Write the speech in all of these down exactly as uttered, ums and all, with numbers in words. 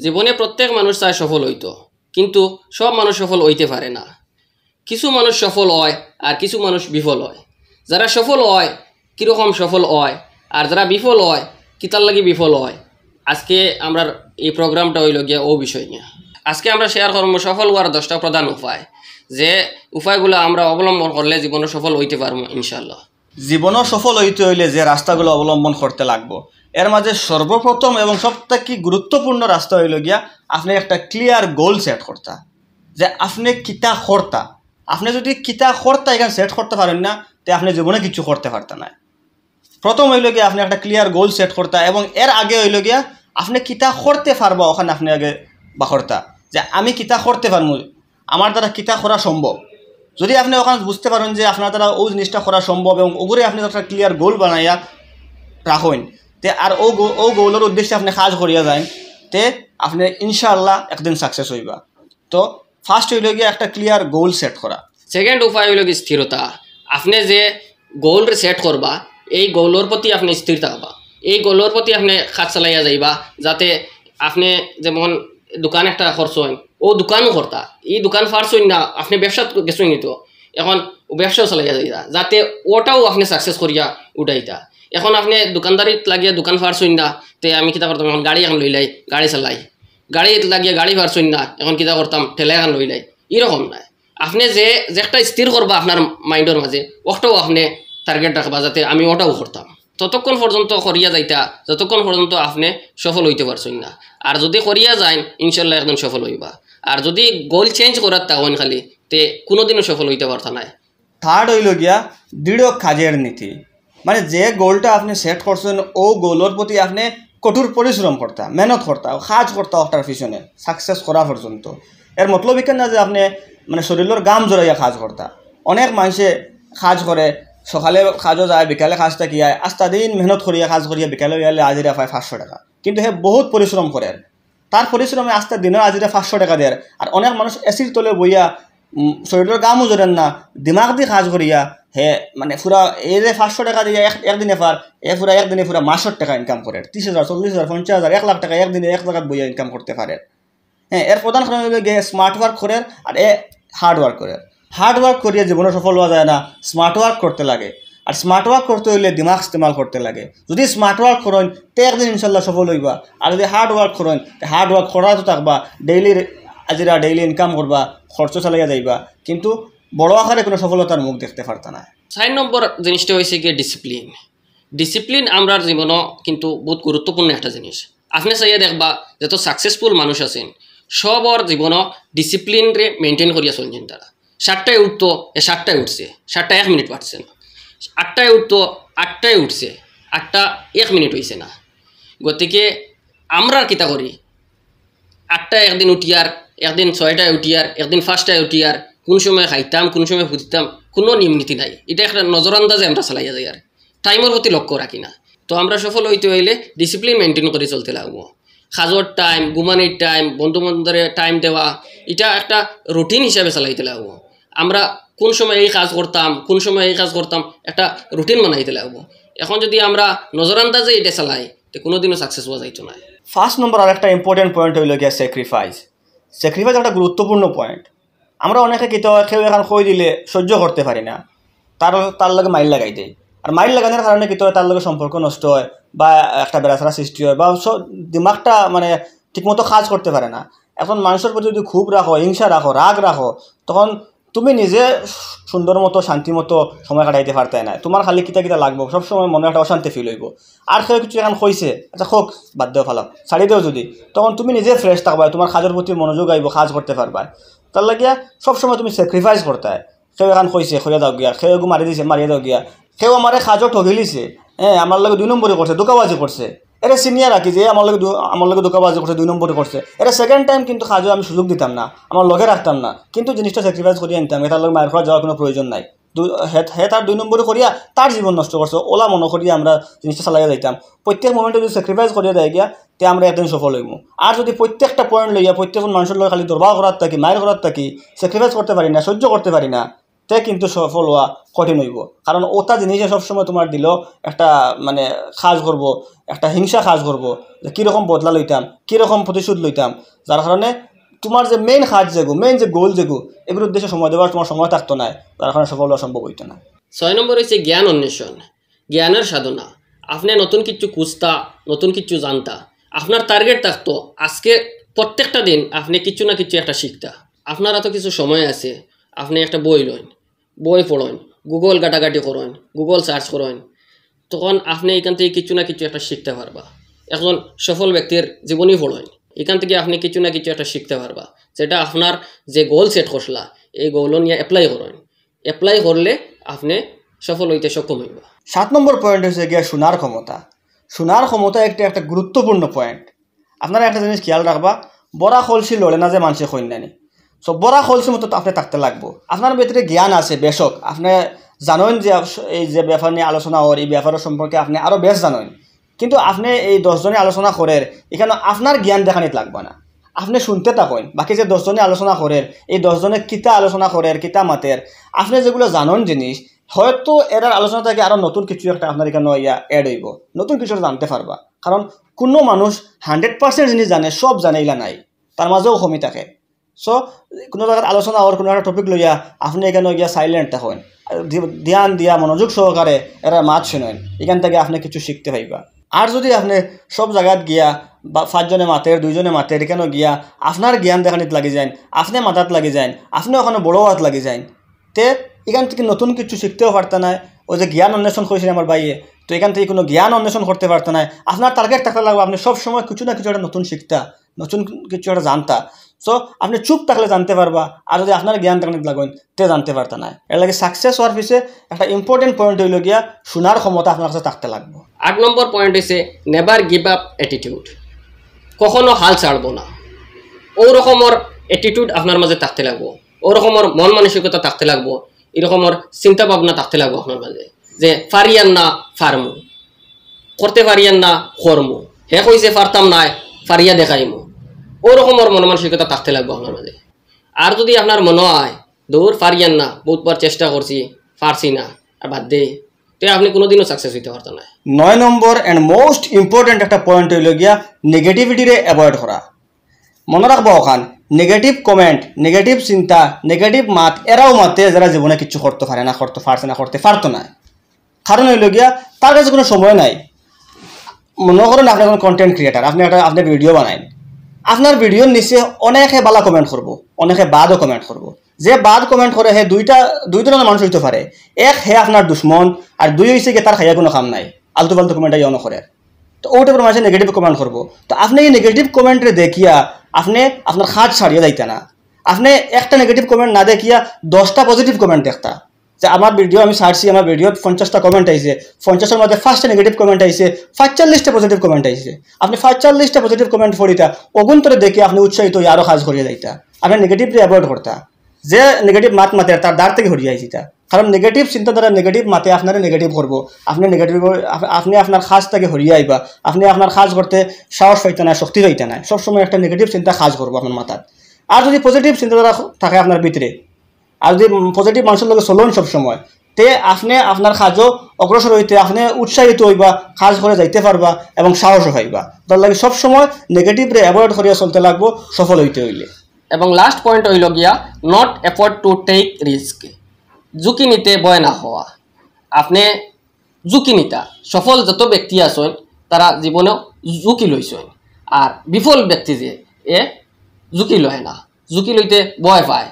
জীবনে প্রত্যেক মানুষ চায় সফল হইতো, কিন্তু সব মানুষ সফল হইতে পারে না। কিছু মানুষ সফল হয় আর কিছু মানুষ বিফল হয়। যারা সফল হয়, কিরকম সফল হয়, আর যারা বিফল হয়, কিতার লাগি বিফল হয়, আজকে আমরার এই প্রোগ্রামটা হইল গিয়া ও বিষয় নিয়ে। আজকে আমরা শেয়ার করবো সফল হওয়ার দশটা প্রধান উপায়, যে উপায়গুলো আমরা অবলম্বন করলে জীবনে সফল হইতে পারবো ইনশাল্লাহ। জীবনও সফল হইতে হইলে যে রাস্তাগুলো অবলম্বন করতে লাগবো, এর মাঝে সর্বপ্রথম এবং সব থেকে গুরুত্বপূর্ণ রাস্তা হইল গিয়া আপনি একটা ক্লিয়ার গোল সেট করতা, যে আপনি কিতা করতা। আপনি যদি কিতা করতা এখানে সেট করতে পারেন না, তে আপনি জীবনে কিছু করতে পারতা না। প্রথম হইল গিয়া আপনি একটা ক্লিয়ার গোল সেট করতা, এবং এর আগে হইল গিয়া আপনি কিতা করতে পারবা, ওখানে আপনি আগে বা করতা যে আমি কিতা করতে পারমু, আমার দ্বারা কিতা করা সম্ভব। যদি আপনি ওখানে বুঝতে পারেন যে আপনার দ্বারা ওই জিনিসটা করা সম্ভব এবং ওগুরে আপনি একটা ক্লিয়ার গোল বানাইয়া রাখেন, তে আর ও গো-, ও গোলর উদ্দেশ্যে আপনি কাজ করিয়া যান, তে আপনি ইনশাআল্লাহ একদিন সাকসেস হইবা। তো ফার্স্ট হইল গিয়া একটা ক্লিয়ার গোল সেট করা। সেকেন্ড উপায় হইল কি স্থিরতা। আপনি যে গোল সেট করবা, এই গোলর প্রতি আপনি স্থির থাকবা, এই গোলর প্রতি আপনি কাজ চালাইয়া যাইবা, যাতে আপনি যেমন দোকান একটা করছেন, ও দোকানও করতা, এই দোকান পারছেন না, আপনি ব্যবসা গেছেন নি তো, এখন ও ব্যবসাও চালাইয়া যাইতা, যাতে ওটাও আপনি সাকসেস করিয়া উঠাইতা। এখন আপনি দোকানদারিত লাগিয়া দোকান পারছেন না, তে আমি কিতা করতাম, এখন গাড়ি এখন লইলাই, গাড়ি চালাই, গাড়ি লাগিয়া গাড়ি পারছেন না, এখন কিতা করতাম, ঠেলা এখন লইলাই, এরকম নাই। আপনি যে, যে একটা স্থির করবা আপনার মাইন্ডর মাঝে, ওটাও আপনি টার্গেট রাখবা, যাতে আমি ওটাও করতাম। ততক্ষণ পর্যন্ত করিয়া যাইতা, যতক্ষণ পর্যন্ত আপনি সফল হইতে পারছেন না। আর যদি করিয়া যাইন, ইনশাল্লাহ একদিন সফল হইবা। আর যদি গোল চেঞ্জ করার তখন খালি, তে কোনোদিনও সফল হইতে পারতা নাই। থার্ড হইল গিয়া দৃঢ় কাজের নীতি। মানে, যে গোলটা আপনি সেট করছেন, ও গোলর প্রতি আপনি কঠোর পরিশ্রম করতা, মেহনত করতা, কাজ করতা ওটার পিছনে সাকসেস করা পর্যন্ত। এর মতলব ইখান না যে আপনি, মানে, শরীরর ঘাম ঝরাইয়া কাজ করতা। অনেক মানুষে কাজ করে, সকালে কাজও যায়, বিকালে কাজ থাকি আয়, আস্তা দিন মেহনত করিয়া কাজ করিয়া বিকালে বিকালে হাজিরা পায় পাঁচশো টাকা, কিন্তু হে বহুত পরিশ্রম করে। তার পরিশ্রমে আস্তা দিনর হাজিরা পাঁচশো টাকা দেয়। আর অনেক মানুষ এসির তলে বইয়া, উম, শরীরর ঘামও ঝরের না, দিমাগ দি কাজ করিয়া হে, মানে, পুরা এই যে পাঁচশো টাকা দিয়া এক, একদিনে পার, এ পুরা একদিনে পুরা মাসর টাকা ইনকাম করে, ত্রিশ হাজার, চল্লিশ হাজার, পঞ্চাশ হাজার, এক লাখ টাকা একদিনে এক জাগাত বইয়া ইনকাম করতে পারে। হ্যাঁ, এর প্রধান কারণ হইল গিয়া স্মার্ট ওয়ার্ক করে আর এ হার্ড ওয়ার্ক করে। হার্ড ওয়ার্ক করিয়া জীবনে সফল হওয়া যায় না, স্মার্ট ওয়ার্ক করতে লাগে। আর স্মার্ট ওয়ার্ক করতে হইলে দিমাগ ইস্তেমাল করতে লাগে। যদি স্মার্ট ওয়ার্ক করেন, তে একদিন ইনশাল্লাহ সফল হইবা। আর যদি হার্ড ওয়ার্ক করেন, তে হার্ড ওয়ার্ক করা তো থাকবা, ডেইলি হাজিরা, ডেইলি ইনকাম করবা, খরচ চালাইয়া যাইবা, কিন্তু বড় আকারে কোনো সফলতার মুখ দেখতে পারতা না। চার নম্বর জিনিসটা হইছে গিয়া ডিসিপ্লিন। ডিসিপ্লিন আমরার জীবনও কিন্তু বহুত গুরুত্বপূর্ণ একটা জিনিস। আপনি চাইয়া দেখবা, যত সাকসেসফুল মানুষ আছেন, সবর জীবনও ডিসিপ্লিনরে মেইনটেইন করিয়া চলছেন তারা। সাতটায় উঠতো, এ সাতটায় উঠছে, সাতটা এক মিনিট পারছে না। আটটায় উঠতো, আটটায় উঠছে, আটটা এক মিনিট হইছে না। গতিকে আমরা কিতা করি, আটটায় একদিন উঠিয়ার, একদিন ছয়টায় উঠিয়ার, একদিন পাঁচটায় উঠিয়ার, কোন সময় খাইতাম, কোন সময় ফুটিতাম, কোনো নিয়ম নীতি নাই। এটা একটা নজরআন্দাজে আমরা চালাইয়া যাই আর টাইমর প্রতি লক্ষ্য রাখি না। তো আমরা সফল হইতে হইলে ডিসিপ্লিন মেইনটেইন করে চলতে লাগবো। কাজর টাইম, ঘুমানির টাইম, বন্ধু বান্ধবরে টাইম দেওয়া, এটা একটা রুটিন হিসাবে চালাইতে লাগবো। আমরা কোন সময় এই কাজ করতাম, কোন সময় এই কাজ করতাম, একটা রুটিন বানাইতে লাগবো। এখন যদি আমরা নজরআন্দাজে এটা চালাই, তে কোনোদিনও সাকসেস হওয়া যাইতো না। ফার্স্ট নম্বর আর একটা ইম্পর্টেন্ট পয়েন্ট হইল গিয়া স্যাক্রিফাইস। স্যাক্রিফাইস একটা গুরুত্বপূর্ণ পয়েন্ট। আমরা অনেকে কিতা হয়, কেউ এখন কই দিলে সহ্য করতে পারি না, তার, তার লগে মাইর লাগাই দেয়। আর মাইর লাগানোর কারণে কিতা হয়, তার লগে সম্পর্ক নষ্ট হয় বা একটা বেড়াছাড়া সৃষ্টি হয় বা স-, দিমাগটা, মানে, ঠিকমতো কাজ করতে পারে না। এখন মানুষের প্রতি যদি ক্ষোভ রাখো, হিংসা রাখো, রাগ রাখো, তখন তুমি নিজে সুন্দর মতো, শান্তি মতো সময় কাটাইতে পারতায় না। তোমার খালি কিতা কিতা লাগবো, সবসময় মনে একটা অশান্তি ফিল হইব। আর কেউ কিছু এখন কইছে, আচ্ছা, হোক, বাদ দেও, ফালাও, ছাড়ি দেও যদি, তখন তুমি নিজে ফ্রেশ থাকবায়, তোমার কাজের প্রতি মনোযোগ আইব, কাজ করতে পারবায়। তার লাগিয়া সবসময় তুমি স্যাক্রিফাইস করতায়। কেউ এখন কইছে, কইয়া দাও গিয়া, কেউ এগু মারি দিছে, মারিয়া দাও গিয়া, কেউ আমারে কাজও ঠগিলিছে, হ্যাঁ, আমার লগে দুই নম্বরি করছে, ধোকাবাজি করছে, এরে চিনিয়া রাখি যে আমার লগে দু-, আমার লগে ধোকাবাজি করছে, দুই নম্বরি করছে, এরে সেকেন্ড টাইম কিন্তু কাজও আমি সুযোগ দিতাম না, আমার লগে রাখতাম না, কিন্তু জিনিসটা স্যাক্রিফাইস করিয়া আনতাম, এটার লগে মাইর খাওয়া যাওয়ার কোনো প্রয়োজন নাই। দু-, হে, হে তার দুই নম্বরি করিয়া তার জীবন নষ্ট করছে, ওলা মনে করিয়া আমরা জিনিসটা চালাইয়া যাইতাম। প্রত্যেক মোমেন্টে যদি স্যাক্রিফাইস করিয়া দেয় গিয়া, তে আমরা একদিন সফল হইমু। আর যদি প্রত্যেকটা পয়েন্ট লইয়া প্রত্যেক মানুষের লগে খালি দরবার করার থাকি, মাইর করার থাকি, স্যাক্রিফাইস করতে পারি না, সহ্য করতে পারি না, তে কিন্তু সফল হওয়া কঠিন হইব। কারণ ওটা জিনিসে সবসময় তোমার দিল একটা, মানে, কাজ করব, একটা হিংসা কাজ করব, যে কীরকম বদলা লইতাম, কীরকম প্রতিশোধ লইতাম, যার কারণে তোমার যে মেইন কাজ যেগু, মেইন যে গোল যেগু, এগুলোর উদ্দেশ্যে সময় দেওয়ার তোমার সময় থাকতো না, যার কারণে সফল হওয়া সম্ভব হইতো না। ছয় নম্বর হইছে জ্ঞান অন্বেষণ, জ্ঞানের সাধনা। আপনি নতুন কিছু খুঁজতা, নতুন কিছু জানতা। আপনার টার্গেট থাকতো আজকে প্রত্যেকটা দিন আপনি কিছু না কিছু একটা শিখতা। আপনার তো কিছু সময় আছে, আপনি একটা বই লইন, বই পড়ইন, গুগল ঘাটাঘাটি করইন, গুগল সার্চ করইন, তখন আপনি এখান থেকে কিছু না কিছু একটা শিখতে পারবা। একজন সফল ব্যক্তির জীবনী পড়ইন, এখান থেকে আপনি কিছু না কিছু একটা শিখতে পারবা, যেটা আপনার যে গোল সেট করছলা, এই গোল নিয়ে অ্যাপ্লাই করইন। অ্যাপ্লাই করলে আপনি সফল হইতে সক্ষম হইবা। সাত নম্বর পয়েন্ট হইছে গিয়া শোনার ক্ষমতা। শোনার ক্ষমতা একটা, একটা গুরুত্বপূর্ণ পয়েন্ট। আপনারা একটা জিনিস খেয়াল রাখবা, বড়া কলসি লড়ে না যে মানষে কইন নানি। সো বড়া কলসির মতো তো আপনি থাকতে লাগবো। আপনার ভিতরে জ্ঞান আছে, বেশক আপনি জানেন যে আপ-, এই যে ব্যাপার নিয়ে আলোচনা অর, এই ব্যাপারের সম্পর্কে আপনি আরো বেশ জানেন, কিন্তু আপনি এই দশ জনে আলোচনা করের, এখানে আপনার জ্ঞান দেখানিত লাগবে না। আপনি শুনতে থাকইন, বাকি যে দশ জনে আলোচনা করের, এই দশ জনে কিতা আলোচনা করের, কিতা মাতের, আপনি যেগুলো জানেন জিনিস, হয়তো এরার আলোচনা থেকে আরো নতুন কিছু একটা আপনার এখানে ইয়া অ্যাড হইব, নতুন কিছু জানতে পারবা। কারণ কোনো মানুষ হান্ড্রেড পার্সেন্ট জিনিস জানে, সব জানে, ইলা নাই, তার মাঝেও কমি থাকে। সো কোনো জায়গাত আলোচনা অর, কোনো একটা টপিক লইয়া আপনি এখানে গিয়া সাইলেন্ট থাকইন, আর ধি-, ধ্যান দিয়া মনোযোগ সহকারে এরার মাত শুনইন, এখান থেকে আপনি কিছু শিখতে পাইবা। আর যদি আপনি সব জায়গাত গিয়া বা পাঁচজনে মাতের, দুইজনে মাতের, এখানে গিয়া আপনার জ্ঞান দেখানিত লাগি যাইন, আপনি মাতাত লাগি যাইন, আপনি ওখানে বড় হওয়াত লাগি যাইন, তে এখান থেকে নতুন কিছু শিখতেও পারতা নায়। ওই যে জ্ঞান অন্বেষণ করেছেন আমার ভাইয়ে, তো এখান থেকে কোনো জ্ঞান অন্বেষণ করতে পারতা নায়। আপনার টার্গেট থাকতে লাগবে, আপনি সব সময় কিছু না কিছু একটা নতুন শিখতা, নতুন কিছু একটা জানতা। সো আপনি চুপ থাকলে জানতে পারবা, আর যদি আপনার জ্ঞান দেখানিত লাগইন, তে জানতে পারতা নায়। এর লাগি সাকসেস হওয়ার পিছে একটা ইম্পর্টেন্ট পয়েন্ট হইল গিয়া শোনার ক্ষমতা আপনার কাছে থাকতে লাগবো। আট নম্বর পয়েন্ট হইছে নেভার গিভ আপ অ্যাটিটিউড, কখনো হাল ছাড়বো না। ও রকমর অ্যাটিটিউড আপনার মাঝে থাকতে লাগবো, ও রকমর মন মানসিকতা থাকতে লাগবো, এরকমর চিন্তা ভাবনা থাকতে লাগবো আপনার মাঝে যে পারিয়ার না, পারমু, করতে পারিয়ার না, করমু, হে কইছে পারতাম নায়, পারিয়া দেখাইমু। ও রকমর মন মানসিকতা থাকতে লাগবো আপনার মাঝে। আর যদি আপনার মনে হয় দূর পারিয়ার না, বহুতবার চেষ্টা করছি, পারছি না, আর বাদ দে, তে আপনি কোনোদিনও সাকসেস হইতে পারতেন না। নয় নম্বর and most important একটা পয়েন্ট হইল গিয়া নেগেটিভিটিরে অ্যাভয়েড করা। মনে রাখবা ওখান, নেগেটিভ কমেন্ট, নেগেটিভ চিন্তা, নেগেটিভ মাত, এরাও মাতে যারা জীবনে কিছু করতে পারে না, করতে পারছে না, করতে পারতো না। কারণ হইল গিয়া তার কাছে কোনো সময় নাই। মনে করেন আপনি একজন কন্টেন্ট ক্রিয়েটার, আপনি একটা, আপনি ভিডিও বানাইন, আপনার ভিডিওর নিচে অনেকে বালা কমেন্ট করবো, অনেকে বাদও কমেন্ট করবো। যে বাদ কমেন্ট করে, হে দুইটা, দুই ধরনের মানুষ হইতে পারে। এক, হে আপনার দুশমন, আর দুই হইছে কি তার খাইয়া কোনো কাম নাই, আলতু ফালতু কমেন্ট আইয়া অন করে। তো ওই টাইপের মানুষে নেগেটিভ কমেন্ট করবো। তো আপনি এই নেগেটিভ কমেন্টরে দেখিয়া আপনি আপনার কাজ ছাড়িয়ে যাইতা না। আপনি একটা নেগেটিভ কমেন্ট না দেখিয়া দশটা পজিটিভ কমেন্ট দেখতা। যে আমার ভিডিও আমি ছাড়ছি, আমার ভিডিওত পঞ্চাশটা কমেন্ট আইছে, পঞ্চাশের মধ্যে পাঁচটা নেগেটিভ কমেন্ট আইছে, পঁয়তাল্লিশটা পজিটিভ কমেন্ট আইছে। আপনি পঁয়তাল্লিশটা পজিটিভ কমেন্ট পড়িতা, অগুন্তরে দেখি আপনি উৎসাহিত হইয়া আরো কাজ করিয়া যাইতা। আপনি নেগেটিভরে অ্যাভয়েড করতা। যে নেগেটিভ মাত মাতে, তার দ্বার থেকে হরিয়া আইছিতা। কারণ নেগেটিভ চিন্তাধারা, নেগেটিভ মাতে আপনারে নেগেটিভ করবো। আপনি নেগেটিভ, আপ-, আপনি আপনার কাজ থেকে হরিয়া আইবা, আপনি আপনার কাজ করতে সাহস পাইতা না, শক্তি পাইতা না। সবসময় একটা নেগেটিভ চিন্তা কাজ করবো আপনার মাথাত। আর যদি পজিটিভ চিন্তাধারা থাকে আপনার ভিতরে, আর যদি পজিটিভ মানুষের লগে চলইন সবসময়, তে আপনি আপনার কাজও অগ্রসর হইতে আপনি উৎসাহিত হইবা, কাজ করে যাইতে পারবা এবং সাহসও পাইবা। তার লাগি সবসময় নেগেটিভরে অ্যাভয়েড করিয়া চলতে লাগবো সফল হইতে হইলে। এবং লাস্ট পয়েন্ট হইল গিয়া, not afraid to take risk। ঝুঁকি নিতে ভয় না হওয়া। আপনি ঝুঁকি নিতা। সফল যত ব্যক্তি আছেন, তারা জীবনে ঝুঁকি লইছেন। আর বিফল ব্যক্তি যে, এ ঝুঁকি লয় না, ঝুঁকি লইতে ভয় পায়,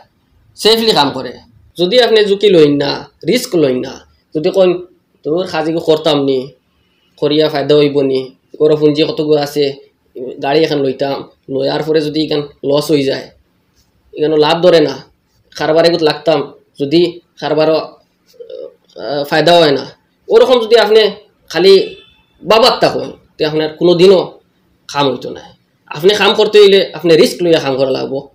সেফলি কাম করে। যদি আপনি ঝুঁকি লইন না, রিস্ক লইন না, যদি কইন, "তোর কাজ ইগু করতাম নি, করিয়া ফায়দা হইব নি, ঘরো পুঞ্জি কতগু আছে, গাড়ি এখন লইতাম, লওয়ার পরে যদি ইখান লস হয়ে যায়, ইখানো লাভ ধরে না, কারবারে গুত লাগতাম, যদি কারবারও, আহ, ফায়দা হয় না", ওরকম যদি আপনি খালি বাবাত্তা হন, তে আপনার কোনোদিনও কাম হইতো না। আপনি কাম করতে হইলে আপনি রিস্ক লইয়া কাম করা লাগবো।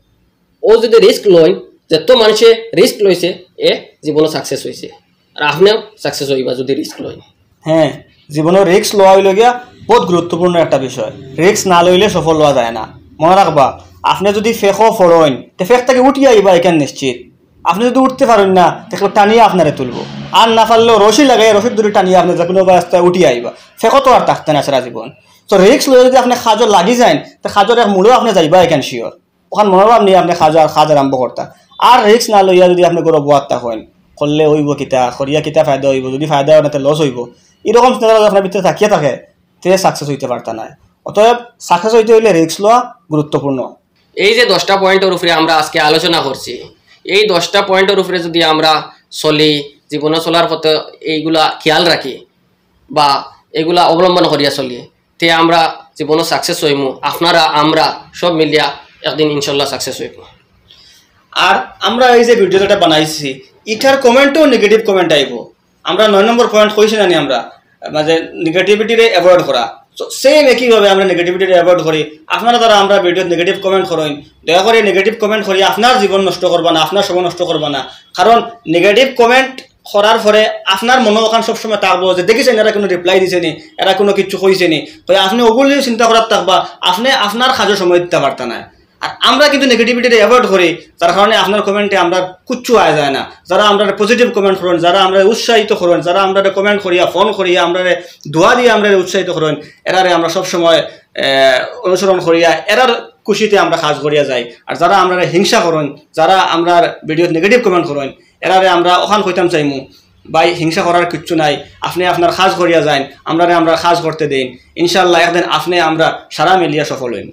ও যদি রিস্ক লইন, যত মানুষে রিস্ক লইছে, এ জীবনে সাকসেস হইছে, আর আপনিও সাকসেস হইবা যদি রিস্ক লইন। হ্যাঁ, জীবনে রিস্ক লওয়া হইল গিয়া বহুত গুরুত্বপূর্ণ একটা বিষয়। রিস্ক না লইলে সফল হওয়া যায় না। মনে রাখবা, আপনি যদি ফেকও পড়ইন, তে ফেক থেকে উঠিয়া আইবা, এখান নিশ্চিত। আপনে যুদি উঠতে পারইন না, তে কেউ টানিয়া আপনারে তুলবো। আর না পারলেও রশি লাগাইয়া রশির দড়ি টানিয়া আপনে যেকুনু অবস্থায় উঠিয়া আইবা। ফেকো তো আর থাকতে না সারা জীবন। তো রিস্ক লইয়া যুদি আপনে কাজো লাগি যাইন, তে কাজর এক মোড়ো আপনে যাইবা, এখান sure। অখান মনোভাব নিয়া আপনে কাজ আর কাজ আরম্ভ করতা। আর রিস্ক না লইয়া যুদি আপনে ঘরো বওয়াত থাকইন, করলে অইবো কিতা, করিয়া কিতা ফায়দা অইবো, যুদি ফায়দা অয় না তে লস অইবো, ইরকম চিন্তাধারা যুদি আপনার ভিতরে থাকিয়া থাকে, তে সাকসেস অইতে পারতা নায়। অতএব সাকসেস অইতে অইলে রিস্ক লওয়া গুরুত্বপূর্ণ। এই যে দশটা পয়েন্টর উপরে আমরা আজকে আলোচনা করছি, এই দশটা পয়েন্টর উপরে যুদি আমরা চলি, জীবনে চলার পথে এইগুলা খেয়াল রাখি বা এগুলা অবলম্বন করিয়া চলি, তে আমরা জীবনে সাকসেস অইমু। আপনারা আমরা সব মিলিয়া একদিন ইনশাল্লাহ সাকসেস অইমু। আর আমরা এই যে ভিডিও যেটা বানাইছি, ইটার কমেন্টও নেগেটিভ কমেন্ট আইবো। আমরা নয় নম্বর পয়েন্ট কইছি না নি আমরা, মানে, নেগেটিভিটিরে অ্যাভয়েড করা। তো সেম একইভাবে আমরা নেগেটিভিটিরে অ্যাভয়েড করি। আপনারা যারা আমরা ভিডিওত নেগেটিভ কমেন্ট করইন, দয়া করি নেগেটিভ কমেন্ট করি আপনার জীবন নষ্ট করবা না, আপনার সময় নষ্ট করবা না। কারণ নেগেটিভ কমেন্ট করার পরে আপনার মনো অখান সবসময় থাকবো যে, "দেখিছেন, এরা কুনু রিপ্লাই দিছে নি, এরা কুনু কিচ্ছু কইছে নি।" তো আপনে ওগুলি চিন্তা করার থাকবা, আপনে আপনার কাজো সময় দিতে পারতা না। আর আমরা কিন্তু নেগেটিভিটিরে অ্যাভয়েড করি, যার কারণে আপনার কমেন্টে আমরার কুচ্ছু আয় যায় না। যারা আমরারে পজিটিভ কমেন্ট করইন, যারা আমরারে উৎসাহিত করইন, যারা আমরারে কমেন্ট করিয়া, ফোন করিয়া, আমরারে দোয়া দিয়া আমরারে উৎসাহিত করইন, এরারে আমরা সবসময়, আহ, অনুসরণ করিয়া, এরার খুশিতে আমরা কাজ করিয়া যাই। আর যারা আমরারে হিংসা করইন, যারা আমরার ভিডিওত নেগেটিভ কমেন্ট করইন, এরারে আমরা অখান কইতাম চাইমু, "ভাই, হিংসা করার কিচ্ছু নাই, আপনে আপনার কাজ করিয়া যাইন, আমরারে আমরার কাজ করতে দেইন। ইনশাআল্লাহ, একদিন আপনে আমরা সারা মিলিয়া সফল অইমু।"